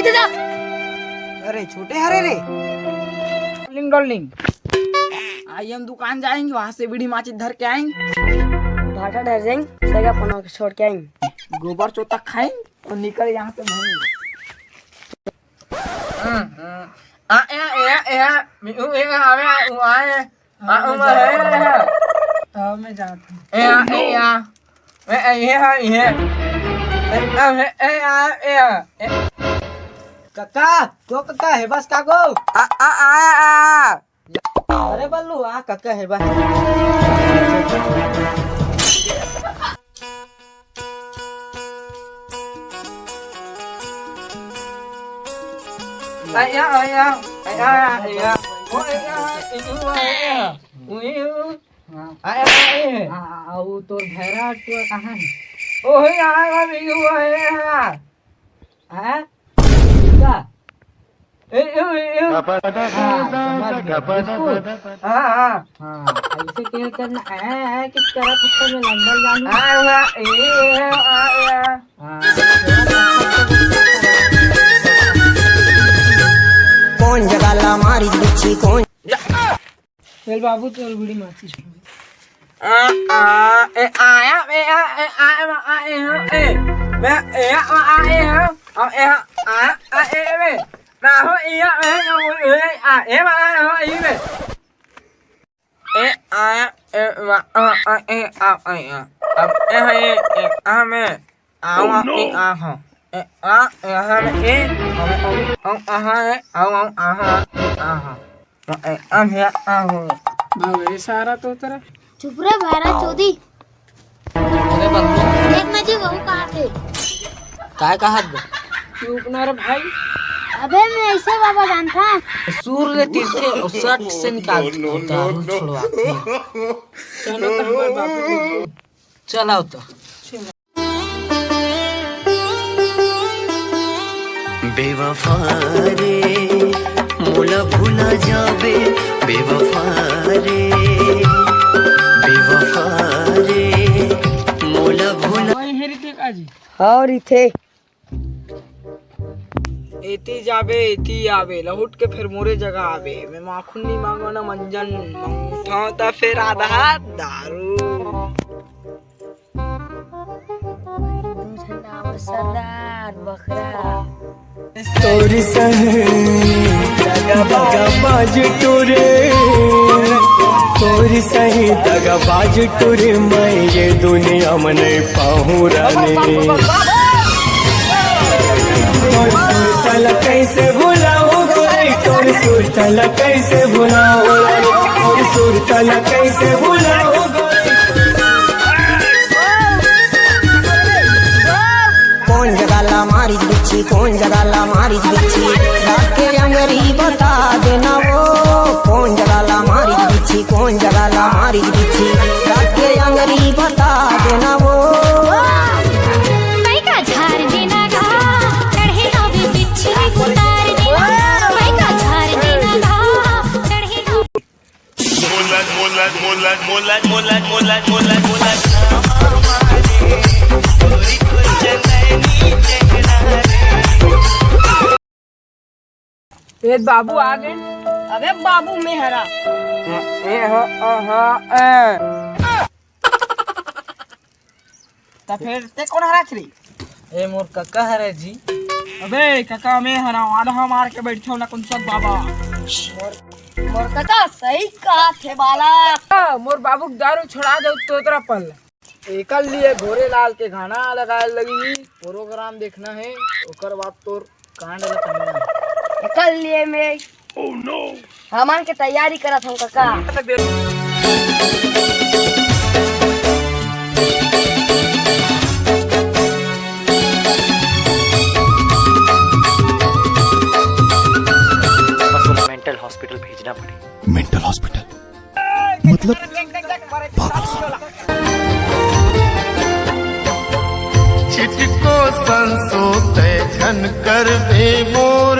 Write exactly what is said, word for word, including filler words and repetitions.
अरे छोटे हरे रे। डॉर्लिंग, डॉर्लिंग, आई हम दुकान जाएंगे, वहां से बीड़ी माचिस धर के आएंगे। भाटा डर जाएंगे, सगा पना के छोड़ के आएंगे। गोबर चोता खाएंगे और निकल यहाँ से भागेंगे। हम्म, हम्म। आ, ए, ए, ए, ए, आ, ए, आ, ए, आ, ए, आ, ए, आ। हाँ, मैं जाता हूँ। ए, आ, ए, आ। ए, ए, ये, हाँ, ये। ए, आ, ए, ए, आ, ए, आ। ए। कका, को कका हे बस का को? आ, आ, आ, आ। अरे बल्लू, आ कका हे बस। आया, आया, आया, आया। ओ, आया, आया, आया। उई, उ। हाँ। आया, आया। आ, आ, वो तोर भैरा टुआ कहाँ है? ओ, हे, आया, आया, आया। हाँ? का? ए, ए, ए, ए। हाँ, समझ गया। बिस्कुट। हाँ, हाँ। हाँ, ऐसे क्या करना? ऐ, ऐ, किस तरह पत्थर में लंदन जाना? हाँ, हाँ, ए, ए, हाँ, हाँ। हाँ। कौन जगह ला मारी बिच्छी, कौन? चल बाबू, चल बीड़ी माचिस। आ, आ, ए, आया, ए, आ, ए, आ, ए, आ, ए, हाँ, ए। मैं, ए, आ, आ, ए, हाँ। आ, ए, हाँ, आ, आ, ए, ए, मैं। मैं हो, ए, आ, ए, आ, ए, आ, ए, आ, ए, आ, ए, मैं। ए, आ, ए, वा, आ, आ, ए, आ, आ, ए, आ। अब ए, हाँ, ए, ए, आ, मैं। आवा, ए, आहा। ए, आ, ए, आहा, ए, आवा, आवा, आवा, आहा, ए, आहा। ए, आ, ए, आहो। भावे सारा तो तेरा। चुप रे भैरा चोदी। अरे बंधु। देख ना जी, वहू कहा थे। काय कहत बे? चुप ना रे भाई। अबे मैं ऐसे बाबा जानता। सूर ले तीरथे और सट से निकाल दे। दारू छोड़वा दे। चलो तो हमारे बाबू। चलाओ तो। बेवफा रे, मोला भुला जाबे, बेवफा रे, बेवफा रे, मोला भुला। वही हेरी थे काजी। और इथे। एती जाबे, एती आबे, लहुट के फेर मोरे जगह आबे। मैं माखुन नी मांगो ना मंजन, मांगथव त फेर आधा दारू। दू झन नाम सरदार बखरा। तोर सही दगाबाज टोरे, तोर सही दगाबाज टोरे, मैं ये दुनिया में नहीं पाहूँ रानी। तोर सुरता ला कैसे भुलाऊं गोरी, तोर सुरता ला कैसे भुलाऊं रानी, तोर सुरता ला कैसे भुलाऊं गोरी। कौन जगह ला मारी बिच्छी, कौन जगह ला मारी बिच्छी, रात के अंगरी बता देना वो। कौन जगह ला मारी बिच्छी, कौन जगह ला मारी बिच्छी, रात के अंगरी बता देना वो। पैका झार देना गा, चढ़े आवे बिच्छी उतार देना। पैका झार देना गा, चढ़े आवे ए बाबू आ गए। अबे बाबू में हरा। ए, हो, ओ, हो, ए। त फेर ते कोन हरा छली? ए मोर कका हरे जी। अबे कका में हरा, आधा मार के बैठो ना कौन सब बाबा। मोर, मोर कका सही कहा थे बाला। मोर बाबू के दारू छोड़ा दो तो तोरा पल। एकर लिए भोरेलाल के गाना लगाए लगही, प्रोग्राम देखना है, ओकर बाद तोर कांड ल करना है। एकर लिए मैं हमन के तैयारी करत हूँ काका। बस मेंटल हॉस्पिटल भेजना पड़े। मेंटल हॉस्पिटल मतलब पागल खाना। चिटको संसो तय झन करबे मोर